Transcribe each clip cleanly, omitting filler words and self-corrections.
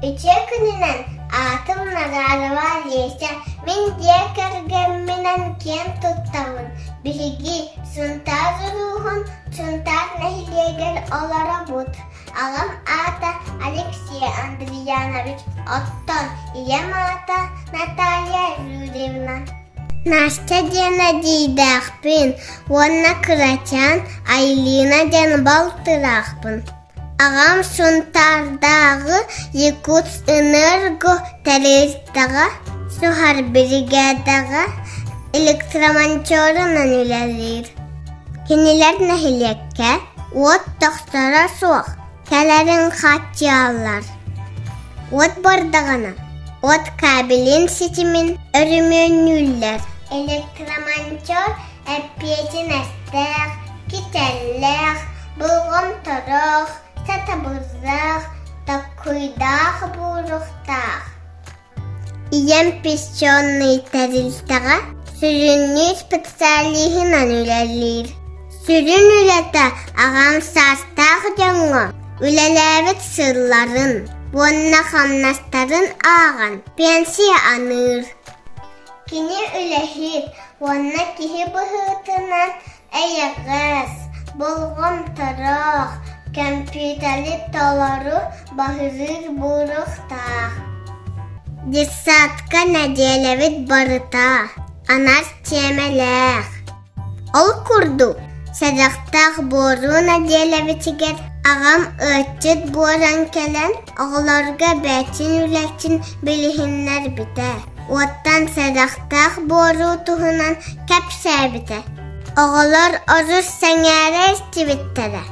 Үтүө күнүнэн, аатым Назарова Олеся, мин дьиэ кэргэмминэн киэн туттабын. Биһиги Сунтаар улууһун Сунтаар нэһилиэгэр олоробут. Аҕам аата Алексей Андрианович, оттон ийэм аата Наталья Юрьевна. Настя диэн эдьиийдээхпин уонна кырачаан Айлина диэн балтылаахпын. Аҕам Сунтаардааҕы Якутскэнерго тэрилтэҕэ суһар биригээдэҕэ электромонтерынан үлэлиир. Кинилэр нэһилиэккэ уот тохторо суох кэлэрин хааччыйаллар. Уот бардаҕына, уот кабелин ситимин өрөмүөннүүллэр. Электромонтер эппиэтинэстээх, кичэллээх, болҕомтолоох, сатабыллаах, толкуйдаах буолуохтаах. Ийэм песчаный тэрилтэҕэ сүрүннүүр специалиһынан үлэлиир. Сүрүн үлэтэ аҕам саастаах дьоҥҥо үлэлээбит сылларын уонна хамнастарын ааҕан пенсия аныыр. Кини үлэһит уонна киһи быһыытынан эйэҕэс, болҕомтолоох, көмпүүтэри толору баһылыыр буолуохтаах. Детсадка нэдиэлэбит барыта анар тиэмэлээх. Ол курдук, сэрэхтээх буолуу нэдиэлэбитигэр аҕам ыаччыт буолан кэлэн, оҕолорго бэйэтин үлэтин билиһиннэрбитэ, уоттан сэрэхтээх буолуу туһунан кэпсээбитэ. Оҕолор олус сэҥээрэ истибиттэрэ.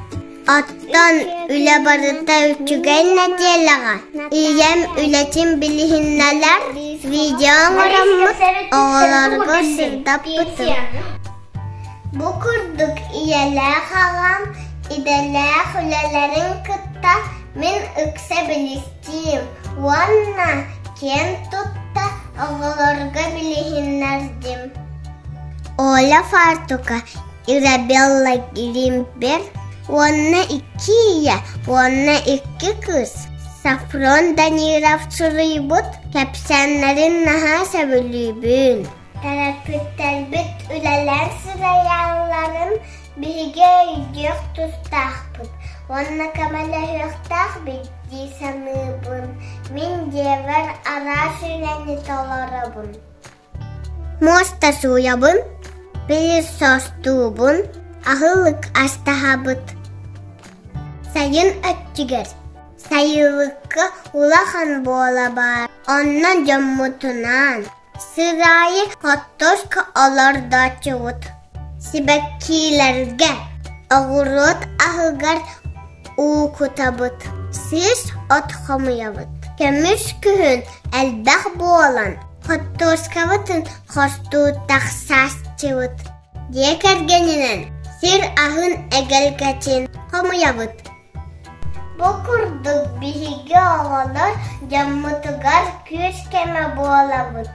Оттон үлэ барыта үчүгэй нэдиэлэҕэ ийэм үлэтин билиһиннэлэр видео оҥороммут оҕолорго сырдаппытым. Бу курдук ийэлээх аҕам идэлээх үлэлэрин кытта мин ыкса билистиим уонна киэн тутта оҕолорго билиһиннэрдим. Оля Фартука Изабелла Гримберг уонна икки ийэ уонна икки кыыс Сафрон Данилов суруйбут кэпсээннэрин наһаа сөбүлүүбүн. Төрөппүттэрбит үлэлээн сырайалларын биһиги өйдүөх тустаахпыт уонна көмөлөһүөхтээхпит дии саныыбын. Мин дьиэбэр араас үлэни толоробун. Муоста сууйабын, пылесостуубун, аһылык астаһабыт. Сайын өттүгэр сайылыкка улахан буола баар, онно дьоммутунаан сыраайы хортуоска олордооччубут. Сибэккилэргэ, оҕуруот аһыгар уу кутабыт, сыыс от хомуйабыт. Көмүс күһүн элбэх буолан, хортуоскабытын хостуу тахсааччыбыт. Дьиэ кэргэнинэн сир аһын эгэлгэтин хомуйабыт. Бу курдук биһиги оҕолор дьоммутугар күүс-көмө буолабыт.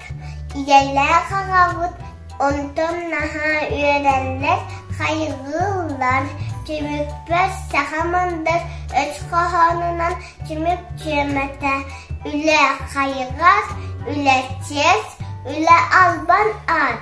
Ийэлээх аҕабыт онтон наһаа үөрэллэр, хайҕыыллар. Түмүкпэр саха мындыр өс хоһоонунан түмүк түөмэтэ «Үлэ хайҕас, үлэ чиэс, үлэ албан аат»